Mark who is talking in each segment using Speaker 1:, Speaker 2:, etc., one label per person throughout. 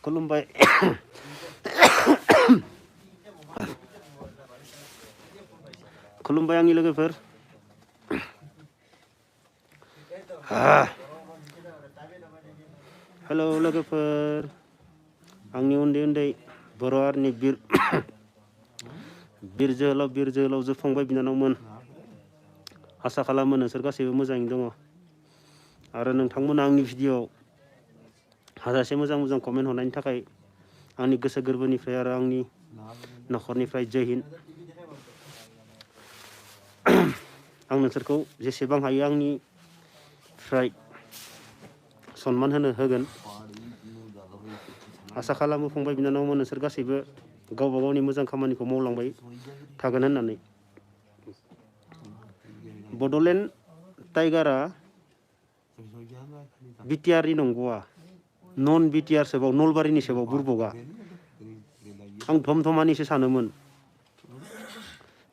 Speaker 1: खुलुमबाय खुलुमबाय आंनि लोगोफोर हेलौ लोगोफोर आंनि उन्दै उन्दै बर' हारिनि बिर जोहोलाव फंबाय बिनानावमोन आसा खालामो नोंसोर गासैबो मोजाङैनो दङ आरो नोंथांमोना आंनि भिडिअ'आव हाजासे मोजां कमेन्ट हरनायनि थाखाय आंनि गोसो गोरबोनिफ्राय आरो आंनि नखरनिफ्राय जय हिन्द आं नोंसोरखौ जेसेबां हायो आंनिफ्राय सनमान होगोन आसा खालामो फंबाय बिनानावमोन नोंसोर गासैबो गावबा गावनि मोजां खामानिखौ मावलांबाय थागोन होननानै बड'लेण्ड टाइगारा बिटिआरनि नंगौआ नन बिटिआर सोबाव नलबारिनि सोबाव बुरबगा आं धमधमानिसो सानोमोन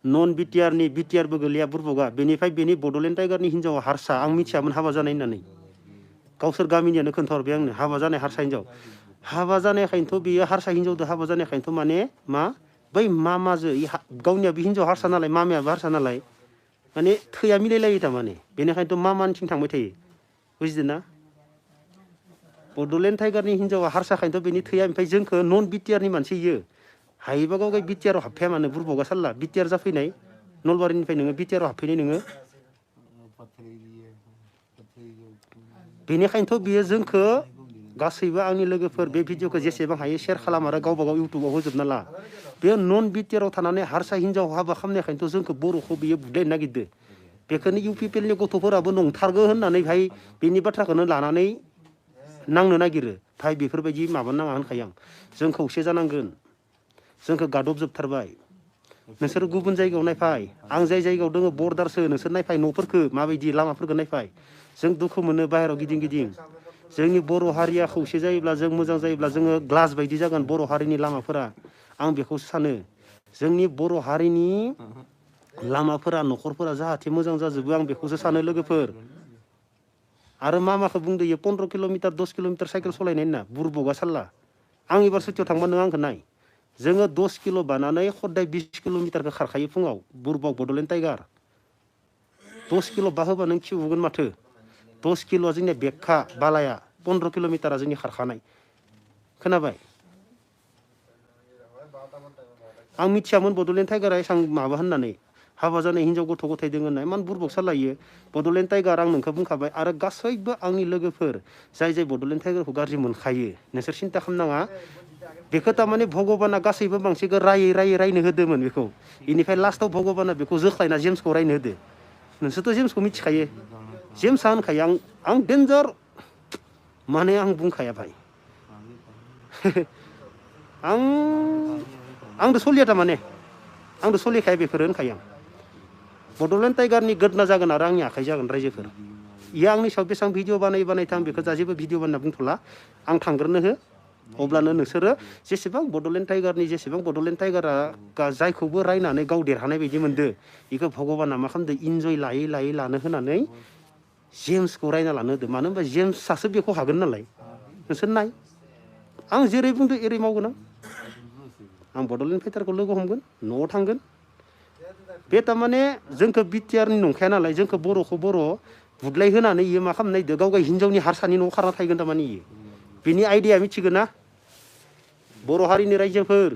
Speaker 1: नन बिटिआरनि बिटिआरबो गोलैया बुरबगा बेनिफ्राय बेनि बड'लेण्ड टाइगारनि हिन्जावा हारसा आं मिथियामोन हाबा जानाय होननानै गावसोर गामिनियानो खोन्थाहरबाय आंनो हाबा जानाय हारसा हिन्जाव हाबा जानायखायनोथ' बेयो हारसा हिन्जावजों हाबा जानायखायनोथ' माने मा बै मामाजो गावनिया बे हिन्जाव हारसा नालाय मामायाबो हारसा नालाय माने थैया मिलायलायो थारमाने बेनिखायनोथ' मामानिथिं थांबाय थायो बुजिदों ना बड'लेण्ड टाइगारनि हिन्जावा हारसाखायनोथ' बेनि थैया ओमफ्राय जोंखौ नन बिटिआरनि मानसि इयो हायोबा गाव बिटिआराव हाबफाया मानो बुरबगा सारला बिटिआर जाफैनाय नलबारिनिफ्राय नोङो बिटिआराव हाबफैनाय नोङो बेनिखायनोथ' बियो जोंखौ गासैबो आंनि लोगोफोर बे भिडिअखौ जेसेबां हायो शेयार खालाम आरो गावबा गाव इउटुबाव होजोबना ला बे नन बिटिआराव थानानै हारसा हिन्जाव हाबा खालामनायखायनोथ' जोंखौ बर'खौ बियो बुलायनो नागिरदो बेखौनो इउ पि पि एल नि गथ'फोराबो नंथारगौ होननानै भाई बेनि बाथ्राखौनो लानानै नांनो नागिरो भाई बेफोरबायदि माबा नाङा होनखायो आं जों खौसे जानांगोन जोंखौ गादबजोबथारबाय नोंसोर गुबुन जायगायाव नायफाय आं जाय जायगायाव दङ बर्डारसो नोंसोर नायफाय न'फोरखौ माबायदि लामाफोरखौ नायफाय जों दुखु मोनो बाहेरायाव गिदिं जोंनि बर' हारिया खौसे जायोब्ला जों मोजां जायोब्ला जोङो ग्लास बायदि जागोन बर' हारिनि लामाफोरा आं बेखौसो सानो जोंनि बर' हारिनि लामाफोरा न'खरफोरा जाहाथे मोजां जाजोबो आं बेखौसो सानो लोगोफोर आरो माखौ बुंदो 15 किल'मिटार 10 किल'मिटार साइकेल सालायनाय होनना बुरबगा सारला आं एबार सुटियाव थांबा नों आंखौ नाय जोङो 10 किल' बानानै हदाय 20 किल'मिटारखौ खारखायो फुङाव बुरबक बड'लेण्ड टाइगार 10 किल' बाहोबा नों खिबुगोन माथो 10 किल'आ जोंनिया बेगखा बालाया 15 किल'मिटारा जोंनि खारखानाय खोनाबाय आं मिथियामोन बड'लेण्ड टाइगारा एसां माबा होननानै हाबा जानाय हिन्जाव गथ' गथाय दङ होननाय इमान बुरबक सालायो बड'लेण्ड टाइगार आं नोंखौ बुंखाबाय आरो गासैबो आंनि लोगोफोर जाय बड'लेण्ड टाइगारखौ गाज्रि मोनखायो नोंसोर सिन्था खालामनाङा बेखौ थारमाने भगबाना गासैबो मानसिखौ रायनो होदोंमोन बेखौ बेनिफ्राय लास्टआव भगबाना बेखौ जोख्लायना जेम्सखौ रायनो होदो नोंसोरथ' जेम्सखौ मिथिखायो जेम्सआ होनखायो आं डेन्जार माने आं बुंखाया भाई आंदो सलिया थारमाने आंदो सलिखाया बेफोरो होनखायो आं बड'लेण्ड टाइगारनि गोदना जागोन आरो आंनि आखाइ जागोन रायजोफोर इयो आंनि सायाव बेसेबां भिडिअ बानायथां बेखौ दा जेबो भिडिअ बानायना बुंथ'ला आं थांग्रोनो हो अब्लानो नोंसोरो जेसेबां बड'लेण्ड टाइगारनि जेसेबां बड'लेण्ड टाइगारा जायखौबो रायनानै गाव देरहानाय बायदि मोनदो बेखौ भगबाना मा खालामदो इन्जय लायै लानो होनानै जेम्सखौ रायना लानो होदो मानो होनबा जेम्सआसो बेखौ हागोन नालाय नोंसोर नाय आं जेरै बुंदो एरै मावगोन आं बड'लेण्ड फाइटारखौ लोगो हमगोन न'आव थांगोन बे थारमाने जोंखौ बिटिआरनि नंखाया नालाय जोंखौ बर'खौ बर' बुदलाय होनानै इयो मा खालामनो नागिरदों गाव हिन्जावनि हारसानि न'आव खारना थाहैगोन थारमाने इयो बिनि आइडिया मिथिगोन ना बर' हारिनि रायजोफोर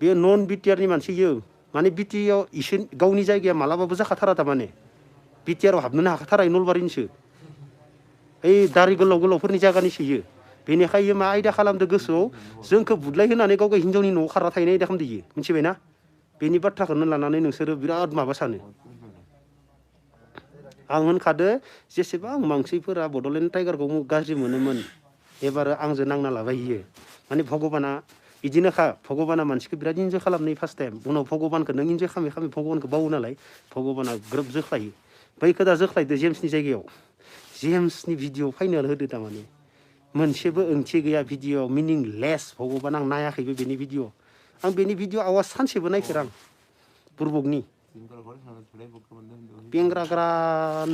Speaker 1: बे नन बिटिआरनि मानसि इयो माने बिटिआर इसोर गावनि जायगाया मालाबाबो जाखाथारा थारमाने बिटिआराव हाबनोनो हाखाथारा नलबारिनिसो ओइ दारि गोलावफोरनि जायगानिसो इयो बेनिखायनो मा आयदा खालामदो गोसोआव जोंखौ बुदलाय होनानै गाव हिन्जावनि न'आव खारना थाहैनाय आयदा खालामदो इयो मिथिबायना बेनि बाथ्राखौनो लानानै नोंसोरो बिराद माबा सानो आं होनखादो जेसेबां मानसिफोरा बड'लेण्ड टाइगारखौ गाज्रि मोनोमोन एबार आंजों नांना लाबाय इयो माने भगबाना बिदिनोखा भगबाना मानसिखौ बिराद इन्जय खालामनाय फार्स्ट टाइम उनाव भगबानखौ नों इन्जय खालामै भगबानखौ बावो नालाय भगबाना ग्रोब जोख्लायो बैखौ दा जोख्लायदो जेम्सनि जायगायाव जेम्सनि भिडिअ फाइनाल होदो थारमाने मोनसेबो ओंथि गैया भिडिअ मिनिंलेस भगबान आं नायाखैबो बेनि भिडिअ आं बेनि भिडिअ आवाज सानसेबो नायफेरा आं बुरबकनि बेंग्राग्रान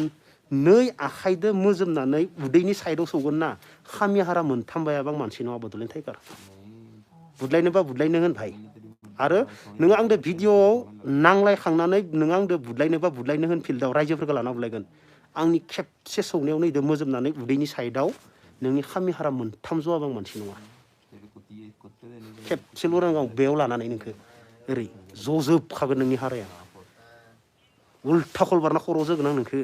Speaker 1: नै आखाइदो मोजोमनानै उदैनि साइडआव सौगोन ना खामि हारा मोनथामबायाबा मानसि नङा बड'लेण्ड टाइगार बुदलायनोबा बुदलायनो होन भाई आरो नोङो आंदो भिडिअ'आव नांलायखांनानै नोङो आंदो बुदलायनोबा बुदलायनो होन फिल्डआव रायजोफोरखौ लाना बुदलायगोन आंनि खेबसे सौनायाव नैदो मोजोमनानै उदैनि साइडआव नोंनि खामि हारा मोनथाम जवाबा आं मानसि नङा खेबसेल' रांगाव बेयाव लानानै नोंखो ओरै जजोबखागोन नोंनि हाराया उल्था खलबारना खर'आव जोगोन आं नोंखो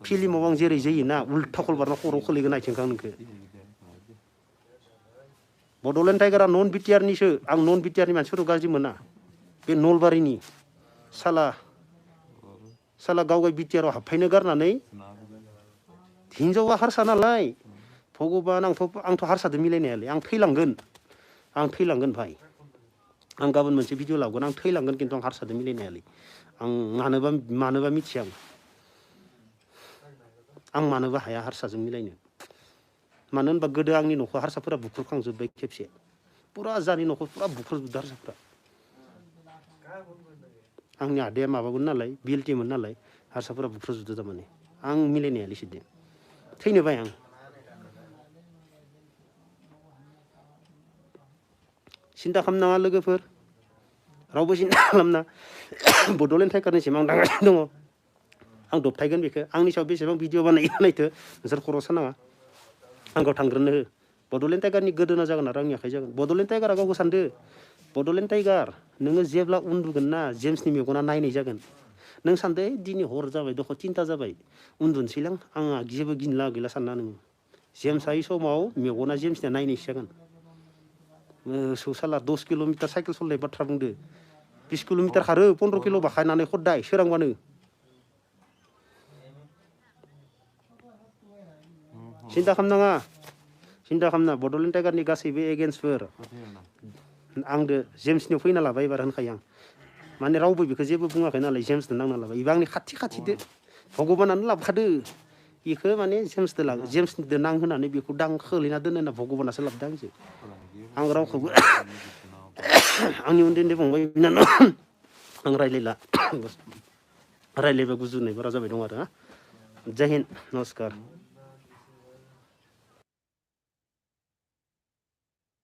Speaker 1: फिल्माव आं जेरै जायोना उल्था खलबारना खर'आव खोलैगोन आथिंखौ आं नोंखो बड'लेण्ड टाइगारा नन बिटिआरनिसो आं नन बिटिआरनि मानसिफोरखौ गाज्रि मोना बे नलबारिनि साला गावगाय बिटिआराव हाबफैनो गारनानै हिनजावा हारसा नालाय भगबान आंथ' हारसादो मिलायनायालै आं थैलांगोन भाई आं गाबोन मोनसे भिडिअ लाबोगोन आं थैलांगोन खिन्थु आं हारसादो मिलायनायालै आं मानोबा मिथिया आं मानोबा हाया हारसाजों मिलायनो मानो होनबा गोदो आंनि न'खौ हारसाफोरा बुख्रुबखांजोब्बाय खेबसे पुरा जानि न'खौ पुरा बुख्रुबजोबदों हारसाफोरा आंनि आदाया माबामोन नालाय बिएलटिमोन नालाय हारसाफोरा बुख्रुबजोबदों थारमाने आं मिलायनायालै सिदे थैनो बाय आं सिन्था खालामनाङा लोगोफोर रावबो सिन्था खालामना बड'लेण्ड टाइगारनिसिम आं थांगासिनो दङ आं दबथायगोन बेखौ आंनि सायाव बेसेबां भिडिअ बानायथो नोंसोर खर' सानाङा आंखौ थांग्रोनो हो बड'लेण्ड टाइगारनि गोदोना जागोन आरो आंनि आखाइ जागोन बड'लेण्ड टाइगारा गावखौ सानदो बड'लेण्ड टाइगार नोङो जेब्ला उन्दुगोन ना जेम्सनि मेगना नायनाय जागोन नों सानदो दिनै हर जाबाय दख' 3ता जाबाय उन्दुनोसैलां आंहा जेबो गिनला गैला सानना नोङो जेम्सआ इ समाव मेगना जेम्सनिया नायनायसो जागोन मोसौ साला 10 किल'मिटार साइकेल सलायनाय बाथ्रा बुंदो 20 किल'मिटार खारो 15 किल' बाखायनानै खदाय सोरांबानो सिन्था खालामनाङा बड'लेण्ड टाइगारनि गासैबो एगेन्स्टफोर आंदो जेम्सनियाव फैना लाबाय एबार होनखायो आं माने रावबो बेखौ जेबो बुङाखै नालाय जेम्सनो नांना लाबाय इबो आंनि खाथिदो भगबानानो लाबोखादो बेखौ माने जेम्सदो नांहोनानै बेखौ खोलैना दोनो होनना भगबानासो लाबोदों आंजो आं रावखौबो आंनि उन्दै फंबाय बिनानाव आं रायलायबा गुजुनाय बारा जाबाय दं आरो जय हिन्द नमस्कार